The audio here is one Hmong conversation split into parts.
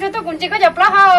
Tuaj kuv ntsis koj cov plaub hau.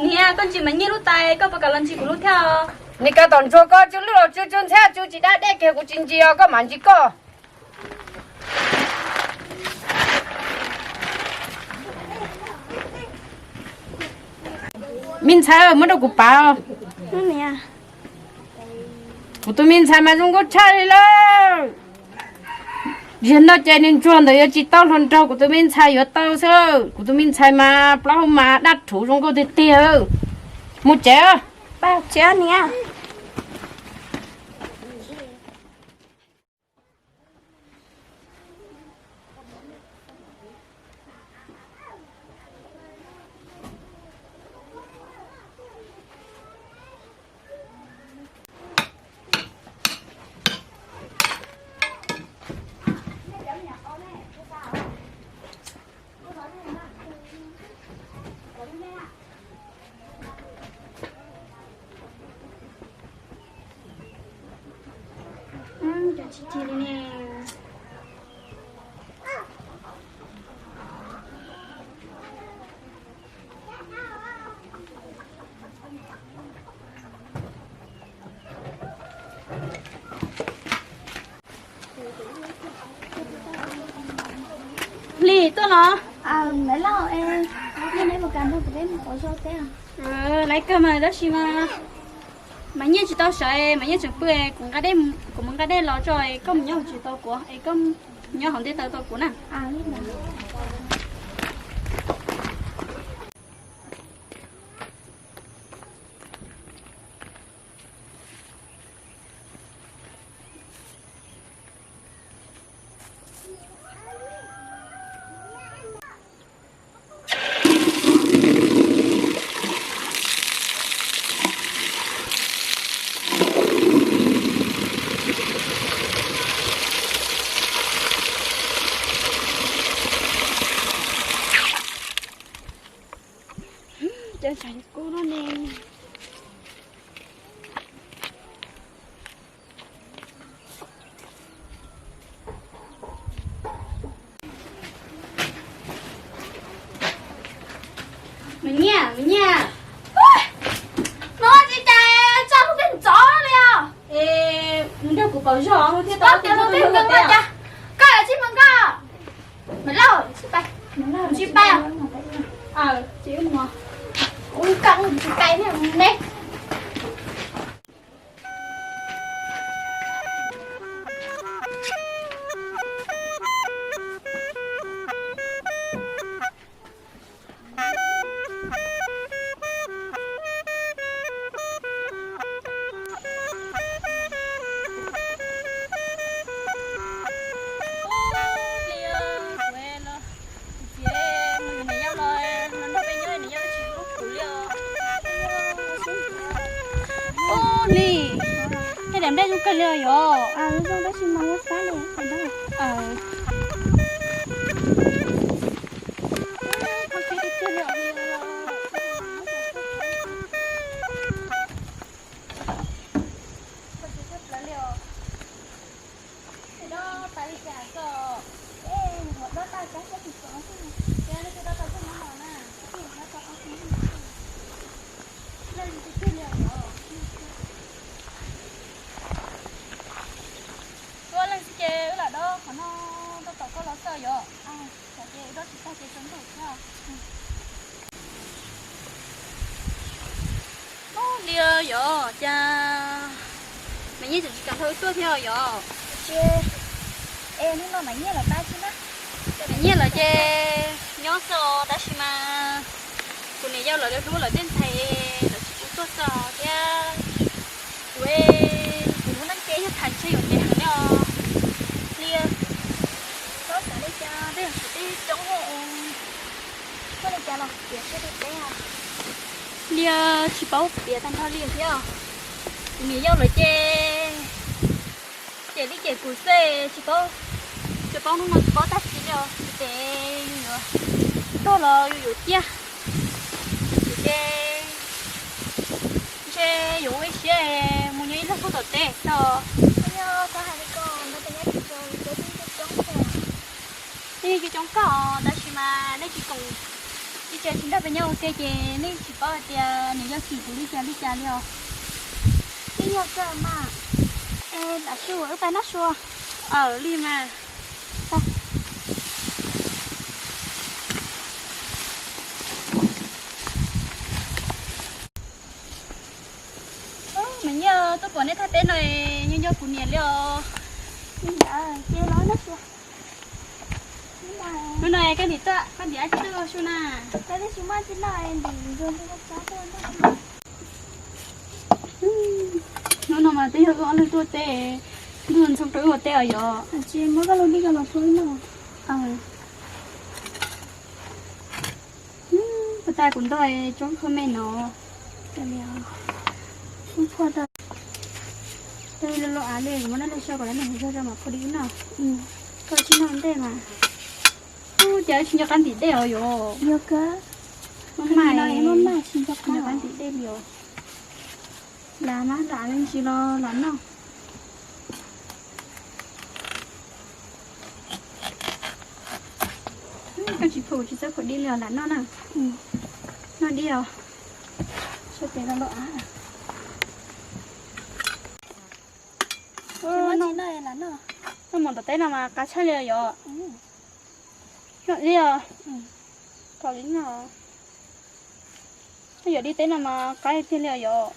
Niam, koj ntsis Maiv Nyiaj lub tais, koj puas kam los ntsis kuv lub thiab? Nim kav tom ntsuag koj tsw lwj los tsw, tsw ntxhiab tsw tsis dab dej kiag kuv tsis ntsis os, koj mam ntsis koj. Me ntxhais, muab rau kuv pav. Kuv tus me ntxhais mas zoo nkauj tshaj li lawm. Ziag no ces niag ntsuag ntawd yuav tsis tau hluas nraug, kuv tus me ntxhais yuav tau xwb. Kuv tus me ntxhais mas plaub hau mas daj rhuv zoo nkauj tiag tiag. Mus tsev. Hli tuaj no. Maiv Lauj, neb puas kam nrog kuv peb mus pauv zog teb? Laiv kawg mas tab sis mas Maiv Nyiaj tsis tau sawv, Maiv Nyiaj tseem pw, kuv mus nqa dej los tso, koj mus nyob hauv tsev tos kuv es koj nyob hauv ntiaj teb tos kuv na. Cov tshav kub no ne. Maiv Nyiaj, Maiv Nyiaj. No tsis cas tsa lub peb ntxov li os. Es mus nrog kuv pauv zog thiab tau tias lub peb nkees no cas. Koj tsis mus nkoj. Maiv Lauj, tsis pais. Tsis pais. Ua koj tsis pais ne. Ub, Hli, tej daim nplej zoo kawg li os yom. Ua leej xwb ces wb lam dob qhov no rau tom koj los xwb yom. Ces dob tsis tag ces tsaus ntuj thiab. Ub, Hli yom, cas Maiv Nyiaj tseem tsis kam nrog wb tuaj thiab yom? Maiv Nyiaj lawv ces nyob xwb os, tab sis mas kuv niam yau lawv hlub lawv tej ntxhais, lawv tsis pub tuaj xwb os thiab. Kuv, kuv lub neej ces yog tham ntshe yuav ntev heev li os. Hli, koj xav li cas, tej yam tsis teb coob, koj li cas los piav seb teb. Hli, tsis paub piav tag nrho li thiab. Kuv niam yau lawv ces cem li cem kuv xwb, tsis paub Tsis paub hnub no tsis paub tag kis li os, ces yus yuav tuag los yus yuav ciaj, ces ntshe yuav ua ib siab mus nyob ib leeg puag tom teb xwb. Yeej coob coob koj, tab sis mas nej tsis koom ib tse tsis nrog peb nyob ua ke ces nej tsis paub hais tias nws yog kim kuv li cas li cas li os. Yeej yog kawg mas. Tam sim wb pab noj sua. Aws li mas. Mas nyiaj tuaj pom nej thaj teb no, nyiaj nco kuv niam li os. Hnub no koj ntim tuaj, koj ntim dab tsi tuaj su na? Hnub no mas twb yog wb ob leeg tuaj teb, ntuj ntxhoo rau wb ua teb os yom. Tsis muab koj lub dib koj los rau wb noj. Puag ta kuv ntog tsoob kho me no. Tau lo lo av li, kuv muab nej lub so kom lawv noj mus zog rau mam phua dib wb noj. Koj tsis noj ntej mas. Ub, cas wb tsis nco qab ntim dej os yom. Maj mam, tsis nco qab ntim dej li os. Lam mas lam me ntsis los lam noj. Koj tsis phum tsis txawj phum dib li os, lam noj na. Noj dib os. Sab tes lo lo av. Noj mov tom teb no mas qab tshaj li os yom. Noj dib os. Kom li noj. Koj yuav dib teb no mas qab tiag li os yom.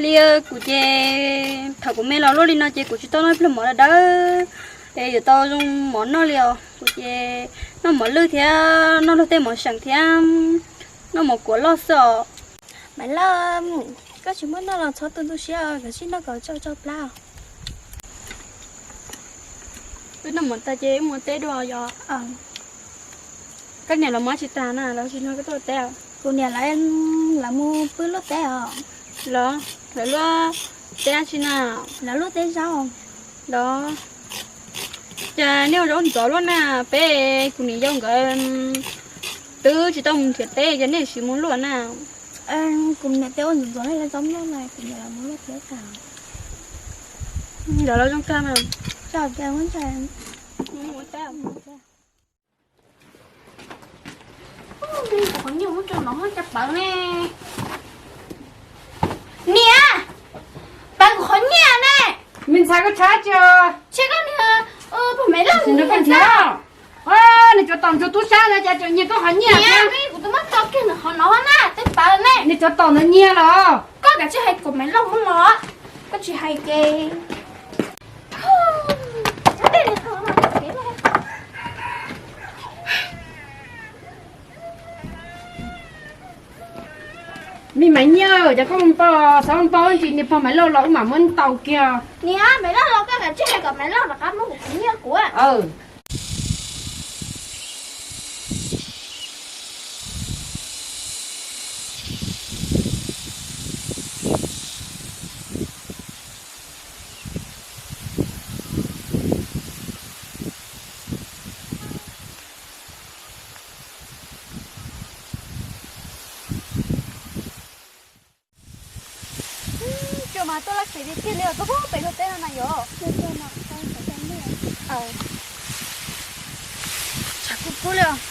Li kuv ces thaum kuv me los luaj li no ces kuv tsis tau noj ib pluag mov dawb dawb es yuav tau zoo mov noj li os. Kuv ces noj mov lwj thiab noj luag tej mov seem thiab noj mov kuav loj xwb os. Maiv Lauj, koj tsis muaj noj los txhob tu tu siab, koj sim noj kom tsau tsau plab. Wb noj mov tas ces wb mus teb dua yom. Koj niam lawv mus tsis tas na, lawv tsis nrog koj tuaj teb. Kuv niam lawv mus pw luaj teb os. Los lawv luaj teb dab tsi na? Lawv luaj teb zaub. Los cas nej ua zaub ntxov luaj na, peb kuv niam yau nkawd twb tsis tau mus nrhiav teb ces nej siv mus luaj na. Kuv niam teb ua ntxov ntxov, lawv txhob luaj na, kuv niam lawv mus luaj teb tas. Ntawd los zoo kawg mas. Qhov nyiaj muab rau no cas pawv ne. Niam, pawv kuv qhov nyiaj ne. Me ntxhais koj tshaib tsi? Tshaib koj niag, pog Maiv Lauj nrog koj nrhiav. Nws cov tom ntsuag tub sab no cas tseem nyiag koj qhov nyiaj thiab. Kuv twb muab tso kiag nws qhov no na, twb pawv ne. Nws cov tom ntawd nyiag los? Koj kav tsij hais kom Maiv Lauj muab los, koj tsis hais ces Me Maiv Nyiaj, cas koj mus npau, xav mus npau ntsis niag pog Maiv Lauj los wb mam muab ntaus kiag. Niam, Maiv Lauj los koj kav tsij hais kom Maiv Lauj rov qab muab kuv nyiaj kuv. Cua mas tuaj laj khev tiag tiag li os, tuaj pem luag teb no na yom. Tshav kub kub li os.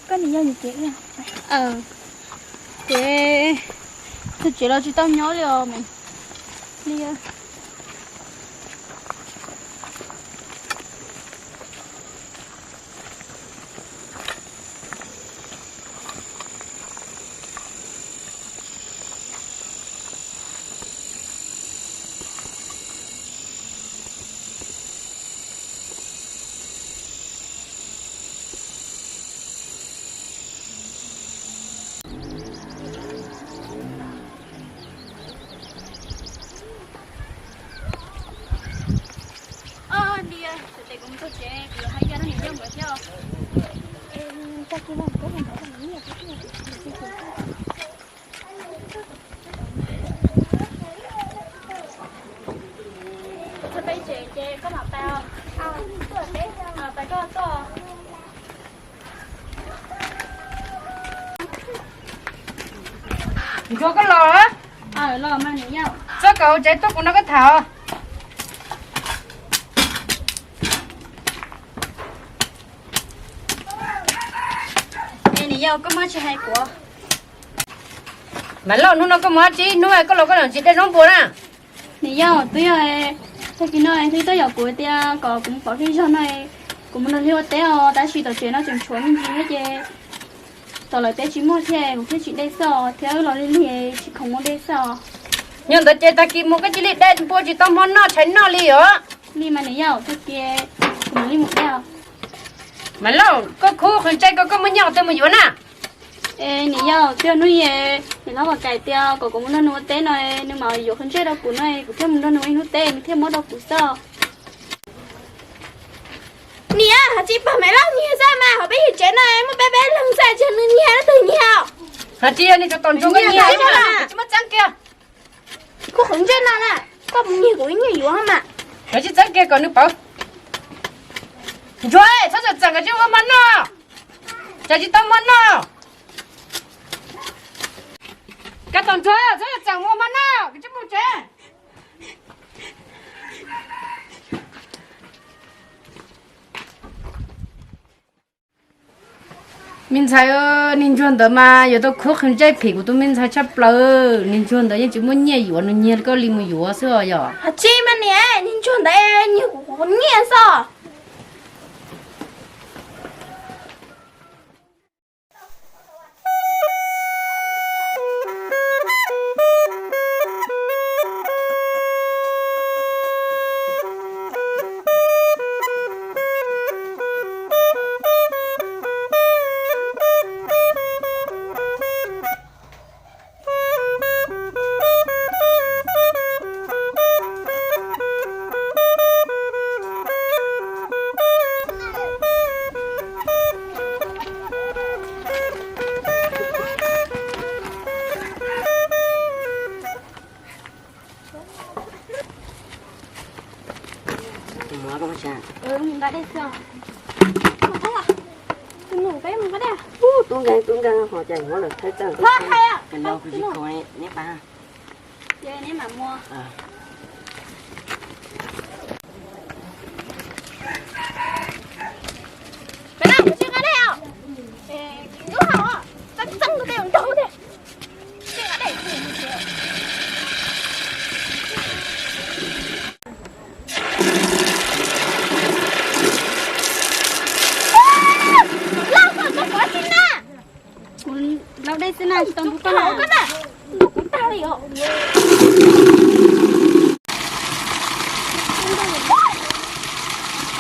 Koj niam yog nws kev, ces txog tsev los tsis tau nyob li os. Ntsuag, koj los? Txhob kom hauv tsev tuaj, kuv nrog koj tham. Niam yau, koj muaj dab tsi hais kuv? Maiv Lauj, hnub no koj mus dab tsi? Hnub koj los koj tseem tsis de zaub npua na. Niam yau, twb yog tag kis no Hli tuaj yaum kuv tias kom kuv mus pov zej zog no, kuv mus nrog Hli ua teb os, tab sis tom tsev no tseem tshuav me ntsis thiab ces tom lawv teb tsis muaj thiab kuv thiaj tsis de xwb os, thiab wb los lig lig tsis khoom mus de xwb os. Yog ntawd ces tag kis mus koj cia li de npua tsis tau hmo noj tshais noj li os. Li mas niam yau, tag kis kuv mam li mus de os. Maiv Lauj, koj khub qhwv ntsej ko koj muaj nyiaj twg mus yuav na? Es niam yau, twb yog hnub i niam hlob Vam Kais tias kom kuv mus nrog nws ua teb no, nws mam yuav qhwv ntsej rau kuv no, kuv thiaj mus nrog nws ua ib hnub teb nws thiaj muab rau kuv xwb. Niam, hais tsis pom Maiv Lauj nyiag xwb mas, hauv peb yim tsev no muaj peb peb leeg xwb, tsis yog nws nyiag leej twg nyiag? Hais tsis yog nws tseem tom ntsoov koj nyiag, tsis muaj txeeb kiag. Khub qhwv ntsej no na, koj mus nyiag kuv ib nyiag yuav mas. Koj tsis txeeb kiag kom nws paub. Ntsuag, txhob txawm txawm, koj tsis ua hmo noj, tsam tsis tau hmo noj. Koj tom Ntsuag, txhob txawm txawm ua hmo noj, koj tsis mus tsev. Me ntxhais, niag Ntsuag ntawd mas yuav tau khub qhwv ntsej phim kuv tus me ntxhais tshaj plaws. Niag Ntsuag ntawd yeej tsis muaj nyiaj yuav, nws nyiag koj li mus yuav xwb os yog. Hais tsis mas niam, niag Ntsuag ntawd nyiag kuv nyiaj xwb. Tus nus peb mus nqa dej. Tub nkeeg tub nkeeg ho cas yuav lawm thawj txawj. Los kuv tsis khoom neb pab. Ces neb mam mus. Peb nab kuv tsis nqa dej os. Lub hau txeeb txeeb kuv tej nrog thiab. Lauj, koj txog kuv tsis na. Kuv lau dej xwb na, tsis tau nrog koj na. Nrog kuv tag li os.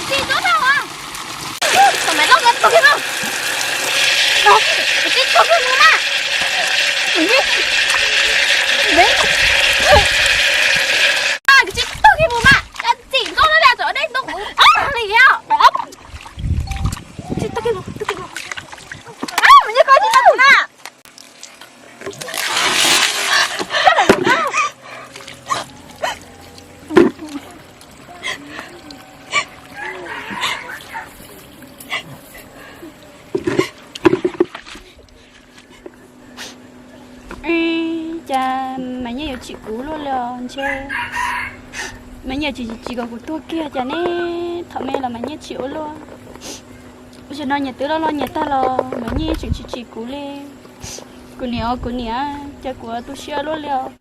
Tsis tau tag os. Kom Maiv Lauj txog kiag no. Tsis tau kiag mus na. Tsis tau kiag mus mas, txim nkauj no li txog dej nrog kuv tag li os. Tsis tau kiag mus, tsis tau kiag mus. Maiv Lauj, koj tsis tau mus na. Cas Maiv Nyiaj yuav tsim kuv luaj li os ntshe. Maiv Nyiaj tsis tsim kom kuv tuag kiag cas ne, thaum me los Maiv Nyiaj tsim ua luaj. Zaum no nyias twb loj loj nyias tag los Maiv Nyiaj tseem tsis tsim kuv li. Kuv niam os kuv niam, cas kuv tu siab luaj li os.